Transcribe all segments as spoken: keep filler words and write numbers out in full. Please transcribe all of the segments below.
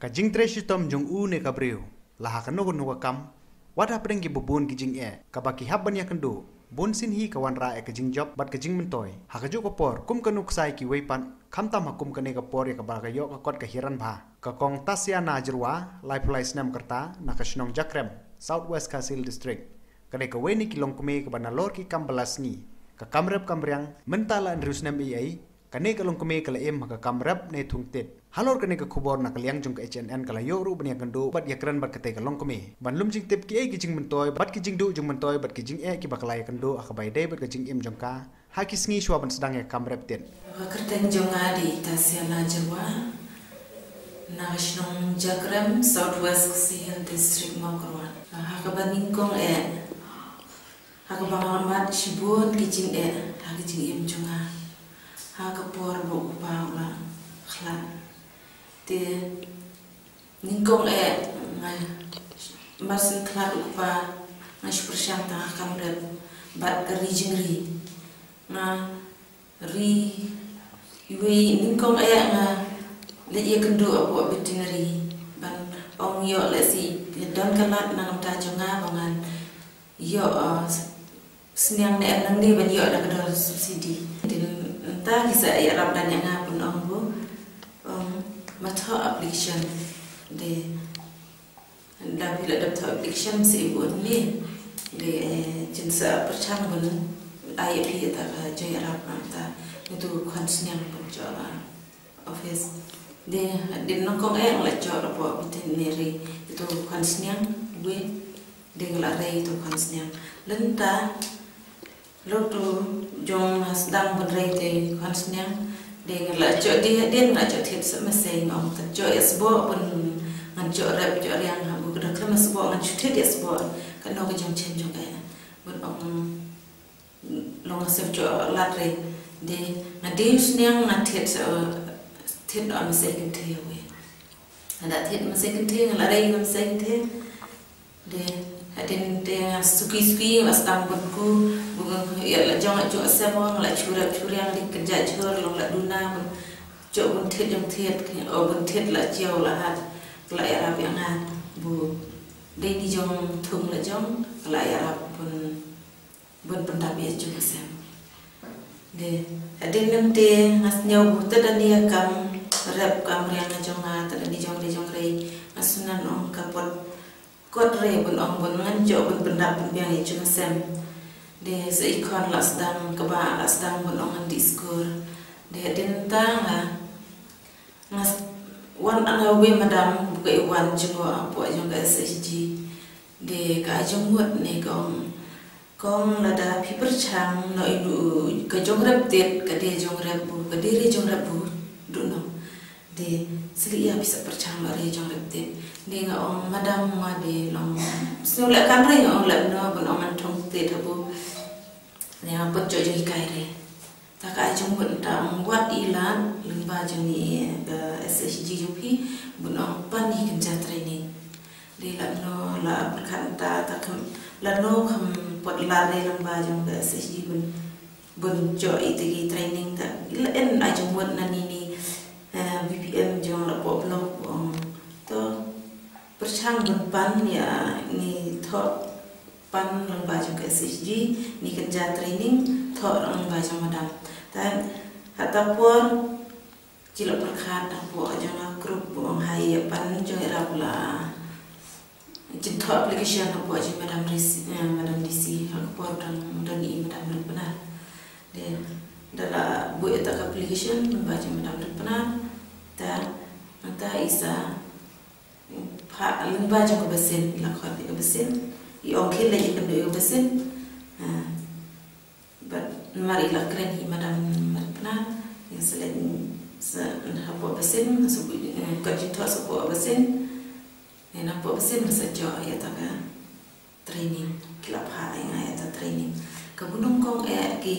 Ka jingtrei shitom jong u ne ka briew la ha kano kano ka kam, wat hapdeng ki babun ki jingeh kaba ki hap ban ïakynduh, bun sien hi ka wanrah ïa ka jingjop bad ka jingmyntoi. Ha kajuh ka por, kum ka nuksa ïa kiwei pat, khamtam ha kum kane ka por ïa kaba ka ïoh ka kot ka hiar bha. Ka Kong Tasiana Jyrwa, laiphew lai snem ka rta, na ka shnong Jakrem, South West Khasi Hills District, ka dei kawei na ki longkmie kaba nalor ki kam ba la sngi, ka kam rep kam riang, mynta la hynriew snem eiei, kane ka longkmie ka la im ha ka kam rep ne thung tied. Halor kane ka khubor na ka liang jong ka H N N ka la ïoh ruh ban ïakynduh bad ïakren bad katei ka longkmie ban lum jingtip kiei ki jingmyntoi bad ki jingduh jingmyntoi bad ki jingeh kiba ka la ïakynduh ha kaba ïadei bad ka jingim jong ka ha ki sngi shuwa ban sdang ïa ka kam rep tied. Ka kyrteng jong nga dei Tasiana Jyrwa, na ka shnong Jakrem, South West Khasi Hills District, Mawkyrwat. Ha kaba nyngkong eh, ha kaba nga la mad shibun ki jingeh ha ka jingim jong nga ha ka por ba u kpa u la khlad. Te nyngkong eh, nga, mar shen khlad u kpa, nga shu pyrshang tang ha kam rep bad ka ri jingri. Nga ri, iwei, nyngkong eh nga leit ïakynduh hapoh veterinary ban ong ïoh lehse don ka lad na ka bynta jong nga ba ngan ïoh, uh, sniang ne em nangne ban ïoh da ka dor subsidy. Te mynta ki sa ïarap da ïa nga ban ong ba, um, ma thoh application. Te da phi la dep thoh application sa i bun ni. Te, eh, jin sa pyrshang ban ai ïa phi ïa ta ka jingïarap mynta ïa tu khun sniang ban jooh la office. Te hadien nyngkong eh nga la jooh hapoh veterinary ïa tu khun sniang, wei, te nga la rei ïa tu khun sniang. Lynta Lok tu jong nga sdang ban rei te khun sniang. Te nga la jooh, te hadien nga la jooh thied sa, ma shisha nga ong ta jooh ïa sboh ban ngan jooh rep jooh riang ha, ba ka dang khlem sboh ngan shu thied ïa sboh. Kano ka jingchen jong nga ban ong long nga sep jooh lad rei. Te nga dei sniang nga thied sa, thied ïa ma shisha kynthei wei. Nga da thied ma shisha kynthei, nga la rei ma shisha kynthei. Te hadien te nga suki suki nga sdang ban ku, bun ïa la jong, jong sep nga la chura chura nga di kynja chur long la duna bun, jooh bun thied jong thied, o bun thied la chiaw la hat, la ïarap ïa nga bu dei ni jong thung la jong, la ïarap bun, bun pyndap ïa jong sep. Te hadien nangta nga sngew bu te da ni kam rep kam riang jong nga, te da ni jong rei jong rei, nga sngew ong ka pot kot rei bun ong bun ngan jooh bun pyndap pynbiang ïa jong sep. Te sa i khun la sdang kaba la sdang bun ong ngan dih skur. Te hadien ta nga, nga wan anga wei madam bu ka i wan jngoh hapoh jong ka S H G. Te ka ai jingmut ne ka ong Kong, lada phi pyrshang noh ïa u, ka jong rep tied, ka dei jong rep bu, ka dei re jong rep bu, duh noh. Te sli ïa phi sa pyrshang noh re jong rep tied. Te nga ong madam, ma dei long sngewleh kan re, nga ong leh noh bun ong ngan thung tied ha bu. Te nga put jooh jinghikai re. Ta ka ai jingmut ta ong wat i lad lyngba jong ni, eh, S H G jong phi, bun ong pan i kynja training. Te lano la pyrkhat ta, ta kham, lano kham pot lad re lyngba jong ka S H G bun, bun jooh ïa ita ki training ta. La en ai jingmut na ni ni, eh, B P M jong la poh block bun ong to pyrshang bun pan ïa ni thoh pan lyngba jong ka S H G, ni kynja training thoh lyngba jong madam. Ta hata por ki la pyrkhat hapoh jong ka group bun ong hai ïa pan jong ïarap la jin thoh application hapoh jong madam D C, eh, madam D C, ha ka por dang, dang i madam Ripnar. Te da la buh ïa ta ka application lyngba jong madam Ripnar. Ta, ta i sa Pha lyngba jong ka basin, la khot ïa ka basin. I ong khie leh ïa ka basin. Ha. Bad namar i la kren hi madam Marpna, ïa sa leh sa hapoh basin, sa bu, eh, ka jingthoh sa hapoh basin. Ïa na hapoh basin sa jooh ïa ta ka training, ki la phah ïa nga ïa ta training. Ka bun nyngkong eh ki,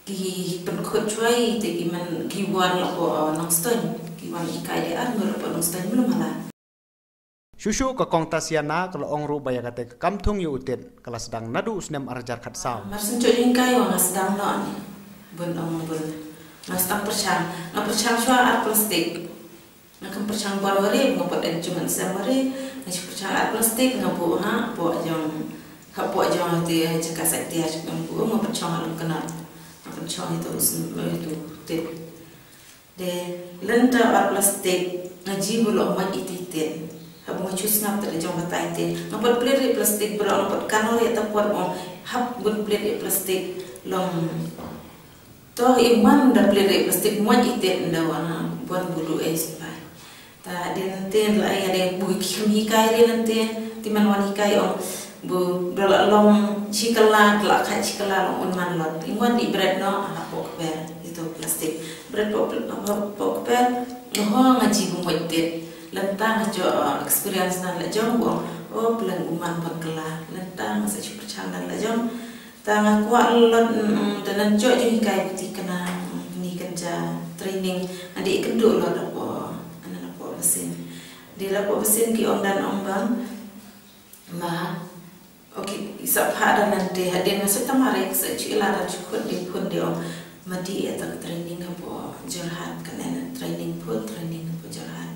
ki pynkhuid shuwa te ki man, ki wan la hapoh, eh, Nongstoiñ, ki wan hikai de ar ngur la hapoh Nongstoiñ mlum hala. Shuh shuh ka Kong Tasiana ka la ong ruh ba ïa kata ka kam thung ïa u tied ka la sdang naduh u snem ar hajar khatsaw. Mar shu jooh jinghikai wa nga sdang noh ni. Bun ong bun. Nga sdang pyrshang, nga pyrshang shuwa ar plastik. Nga kam pyrshang bun wari, nga put en jung an sem wari, nga shu pyrshang ar plastik, nga buh ha, buh jong, ha buh jong te jaka sa tiar jong buh, nga pyrshang alung kena. Nga pyrshang itu, itu tit. De, lynta ar plastik, nga ji buh lok mat iti tit. Haba nga shu sngap te jong batai te. Nga put plit ri plastik bro, nga put kanor ya ta put ong. Hap bun plit ri plastik long. To i man da plit ri plastik mo i tet nda wana bon bulu e spai. Ta din te la ai de bu ki kham hikai ri nan te ti man wan hikai ong bu do la long chikala la kha chikala long un man lot. I wan i bret no a pok per itu plastik. Bret pok pok per ho nga ji bu mo tet. Lanta nga jo experience nan la jong bu ong o plan u man bon kala. Lanta nga sa chu perchang nan la jong. Ta nga kwah lot da nan jok jong hikai piti kena ni kan ja training nga di kendu lot apo anan apo mesin. Di lapo mesin ki ong dan ong bang ma. Okay, isa pha da nan te hadin masa tamare sa chu ila da chu khut di pun di ong ma di eta training apo Jorhat kan training pun training apo Jorhat.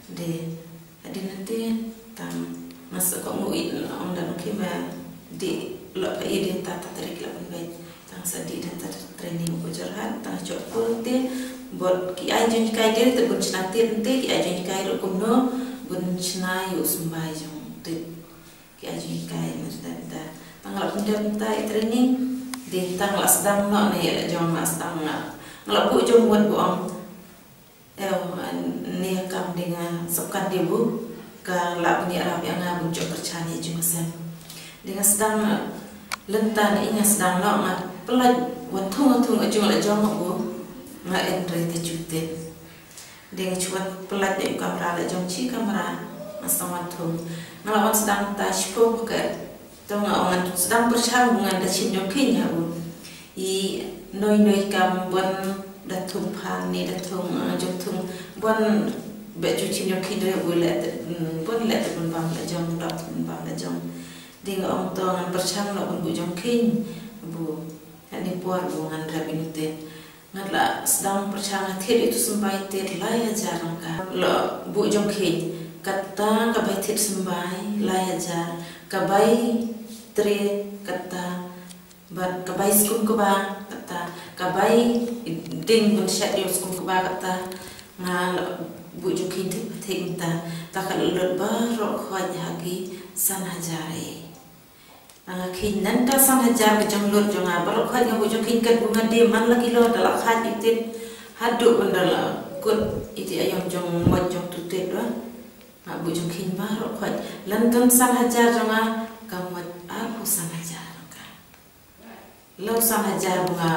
De hadin nanti tang masa ko ngui ong dan ki ma di lo pa i di ta ta tarik la pun bai tang sa di dan ta training ko Jorhat tang chok pun te bot ki ai jun kai de te bun chna te te ki ai jun kai ro kumno bun chna yu sumbai jong te ki ai jun kai na ta ta tang la pun ta i training de tang la sedang no ne la jong la sedang la la bu jong won bu ong. Em, ni kam ding nga sepkat di bu ka la bni arab yang nga bun jok kerchan ya jung sem. Ding nga sedang lenta ni nga sedang no nga pelaj wan thung thung jung la jong bu nga en re ta jutin. Ding chuan pelaj ni kamra la jong chi kamra nga sedang wan thung nga la wan sedang ta shipung ke. Tong nga ong ngan sedang perchang ngan da chin jong kin ya u. I noi noi kam bon da thung phan ni da thung jong thung bon be chu chin jong kin re u le bon le te bon bam la jong dap bon bam la jong. Ding ong tong ngan perchang lo bon bu jong kin bu. Ani por bu ngan rep inute. Ngat la sedang perchang thied itu sembai thied lai hajar ka. Lo bu jong khej kata ka bai thied sembai lai hajar ka bai tre kata bad ka bai skum kaba kata ka bai ding bun shat yo skum kaba kata nga lo bu jong khej thied thied ta ta ka lut ba ro khoj ha ki san hajar e. Nga kheiñ nanta san hajar ka jong lut jong nga baroh khait nga bu jong kheiñ kat bu nga de man la kilo da la khait itit haduh ban da la kut iti ayom jong mot jong tutit wa. Nga bu jong kheiñ baroh khait lantun san hajar jong nga ka mot arphew san hajar ka. Law san hajar bu nga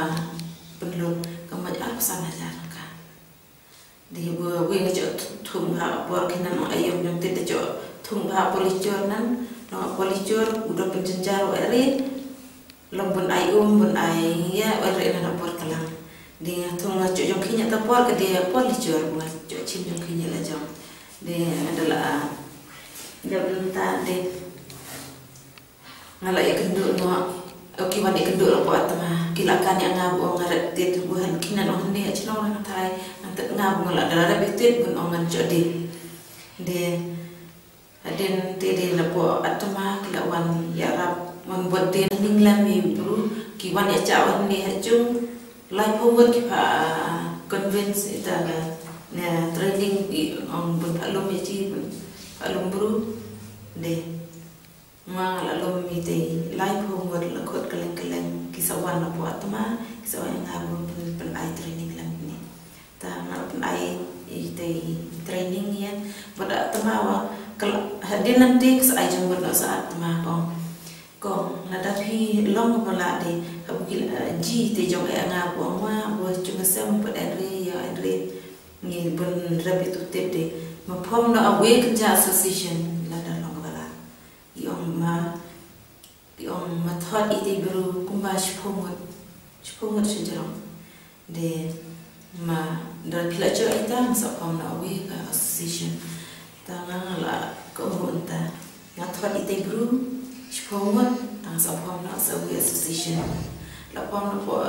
pynlut ka mot arphew san hajar ka. Dei ba wei nga jooh thung ha por kinan ong ayom jong te da jooh thung ha polichor nan nong polichor u da pynjynjar u eri long bun ai um bun ai ya u eri nan por kalang. Dei nga thung nga jooh jong kinya ta por ka dei polichor nga jooh chim jong kinya la jong. Dei nga da la da bun ta dei. Nga la ïakynduh noh, ki wan ïakynduh la po atma ki la kan ïa nga bu ong nga rep tit bu han kinan ong hangne ha chnong Rangthai. Ngan tet nga bu nga la da rep tit bun ong ngan jodi. De hadien te de la po atma ki la wan ïarap wan bot de ning lam i bru ki wan ïa cha wan ne ha jung. Lai phew ngut ki pha convince ita na training i ong bun pha lum ïa chi bun pha lum bru. De Nga la lum ite lai phew ngut la khot kylleng kylleng ki sa wan na po atma ki sa wan nga bun pyn pyn ai training lang ni. Ta nga pyn ai ite training ïa bad atma wa hadien nante ki sa ai jong bad sa atma kong kong lada phi long ba la de ha bu ki ji te jong e nga bu ong wa bu chung sem bad en re ïa en re ngi bun rep itu tip de ma phom na away kynja association lada long ba la. I ong ma i ong ma thot ite bru kumba shiphew ngut shiphew ngut shajrong. De ma da phi la jooh ita ma sa phom na away ka association. Ta nga la ka ong ta nga thot ite bru shiphew ngut ta nga sa phom na sa away association. La phom na po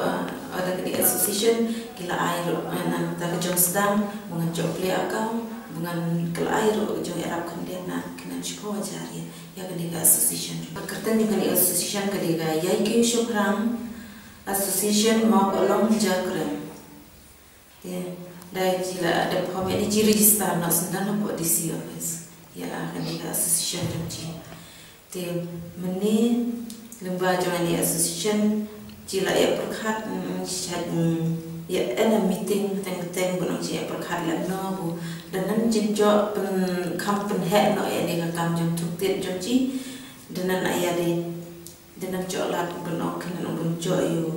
ada kini association ki la ai ruh nan ta ka jong sdang ma nga jooh plie account. Ngan kylla ai ruh jong ïarap khyndiat na kynnan shiphew hajar ïa kane ka association. Ka kyrteng jong kane ka association ka dei ka Ïai Kiew Shaphrang Association Mawkyrwat Jakrem. Te da ki la da pom ïa ki register na sendang hapoh D C office ïa kane ka association jong ki. Te mynne lyngba jong kane association ki la ïa pyrkhat, mm, ki shait, mm, ïa kane meeting teng teng bun ong ki ïa pyrkhat lem no bu da nan jin jong pyn kham pynheh no ïa kane ka kam jong thung tied jong ki. Da nan ïa dei da nan jong lad bun ong kane bun jong ïa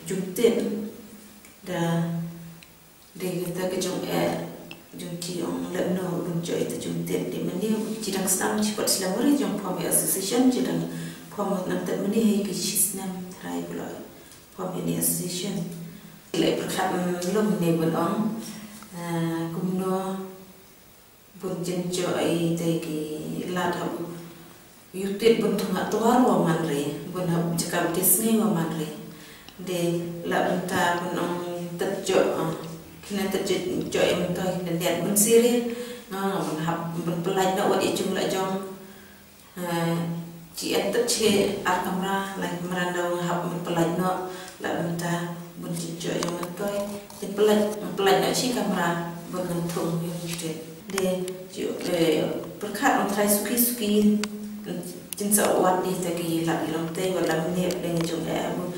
jung tied. Da Dei kata ka jong eh jong ki ong lem no bun jong ita jong tied. Dei mynne ki dang sdang ki pat slem ri jong pom ïa association ki dang pom nang tet mynne hi ki shisnem trai blo pom ïa ni association. Ki la pyrkhat lem ne bun ong, ah, kumno bun jin jong ita ki lad ha u Ïa u tied bun thung ha twar wa man re, bun ha jaka u tied sngi wa man re. De la bynta bun ong tet jok, ah, kine tet jok, jok ïa mynta kine diat bun siri. Nga nga bun hap bun pynlait noh wat ïa jong la jong. Ah, ki en tet shi ar kamra, lai kamra daw nga hap bun pynlait noh, la bynta bun jin jok ïa mynta. Jin pynlait, pynlait noh shi kamra bun ngan thung ïa u tied. De ju, eh, pyrkhat ong trai suki suki. Jin sa wat ni ta ki lad ilong te wat la mne ap deng jong eh abu.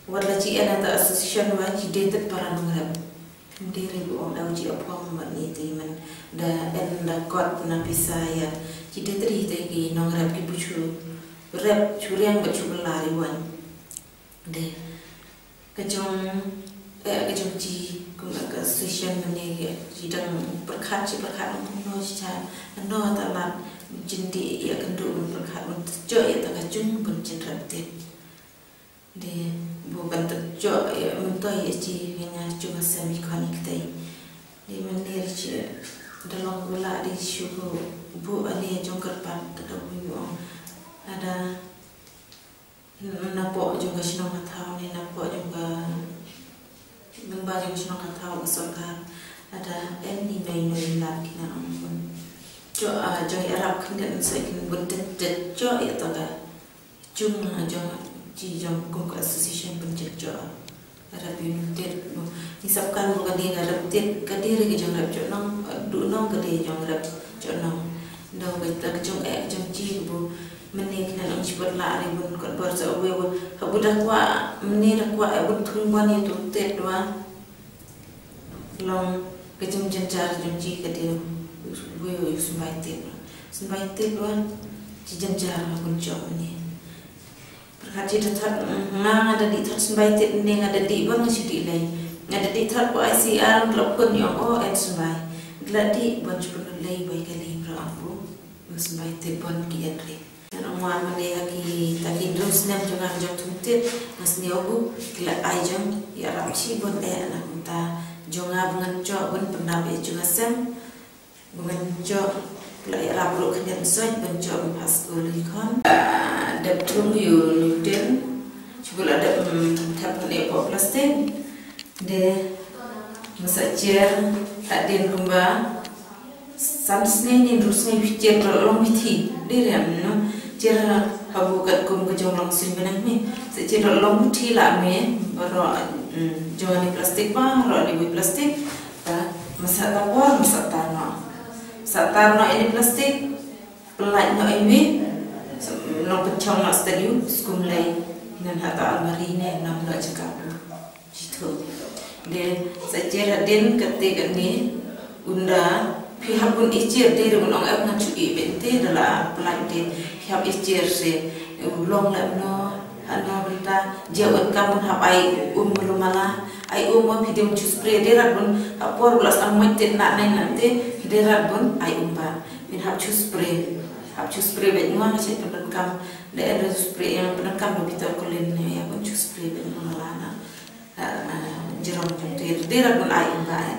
Wat la ji en ta association wa ji de tet para nongrep. Mde re bu ong dau ji apom wat ni te man da en da kot na pisa ïa. Ji de tet ri te ki nongrep ki buchu. Rep chu riang ba chu la ri wan. De Ka jong, eh, ka jong ji, kum ka association mynne ka, ji dang pyrkhat, ji pyrkhat, ong kumno ji cha, no ta lad, jin dih ïa kynduh bun pyrkhat, bun jok ïa ta ka jung, bun jin rep tied. De, bu kan ta jok ïa mynta ïa ji, ïa nga jung ka sem i khon i ktei. De mynne ji, da long bula de shu bu, bu ane jong kyrpad, ta da bu ong. Ada, Napoh jong ka shnong ka thaw ne napoh jong ka, lyngba jong ka shnong ka thaw ka sorkar. Lada em ni noi noi lad ki na ong bun jok, ah, jong ïarap khyndiat ngan sa kin bun tet tet jok ïa to ka jung, ah, jong ji jong kum ka association bun tet jok. Rep ïa u tied bu. Ni sap kan bu ka dei ka rep tied, ka dei re ka jong rep jong nong, du nong ka dei jong rep jong nong. Daw ka ta ka jong eh ka jong ji bu. Mynne ka nang shi bad la re bun ka bor sa uwe wa. Ha bu da kwah, mynne da kwah eh bun thung ban ïa u tied wa. Long ka jong jynjar jong ji ka dei. Uwe wa u symbai tied wa. Symbai tied wa. Ji jynjar wa bun jong mynne. Pyrkhat ji da thot, mm, nga, nga da dih thot symbai tied ne nga da dih bun nga shu dih lei. Nga da dih thot ko I C R la phone ïong o en symbai. Da la dih bun shu pynlut lei bai ka lei bra ampu. Nga symbai tied bun ki en re. Ngan ong wan mynne ha ki ta ki hynriew snem jong nga jong thung tied. Nga sniew bu ki la ai jong ïarap shi bun eh na kumta jong nga bun ngan jok bun pyndap ïa jong nga sem. Bun jok la ïarap ruh khyndiat nsoit bun jok bun pass skul hi khon. Ah, dep thung ïa u Newton. Shu la dep, mm, thep ne plastik. De masa jer hadien kumba san sngi ne hynriew sngi jer la long bithi. De riam no jer ha bu katkum ka jong long suiñ bneng me. Sa jer la long bithi la me baroh, mm, jong ne plastik baroh ne plastik. Ba, masa ta por, masa ta noh. Masa ta noh ïa ni plastik. Pynlait noh ïa ni. Sa, nong pynchong noh studio, skum lei. Nan ha ta almari ne, nong noh jaka. Jitu. De, sa jer hadien kate kane. Unda, phi hap bun i jer de, bun ong ep ngan chu i bente, da la pynlait de. Phi hap i jer se. U long la noh. Hana bynta, jia un kam bun hap ai um bun mala, ai um bun phi dei bun chu spray, dei rat bun, hap por bun la sdang moit tit na nai nante, dei rat bun, ai um ba, phin hap chu spray, hap chu spray bad ngwa na chai pyndonkam, da en chu spray ïa pyndonkam ba bitor kolin ne ïa bun chu spray bad ngwa mala na, ha, ha, jirong jong te, dei rat bun ai um ba, eh.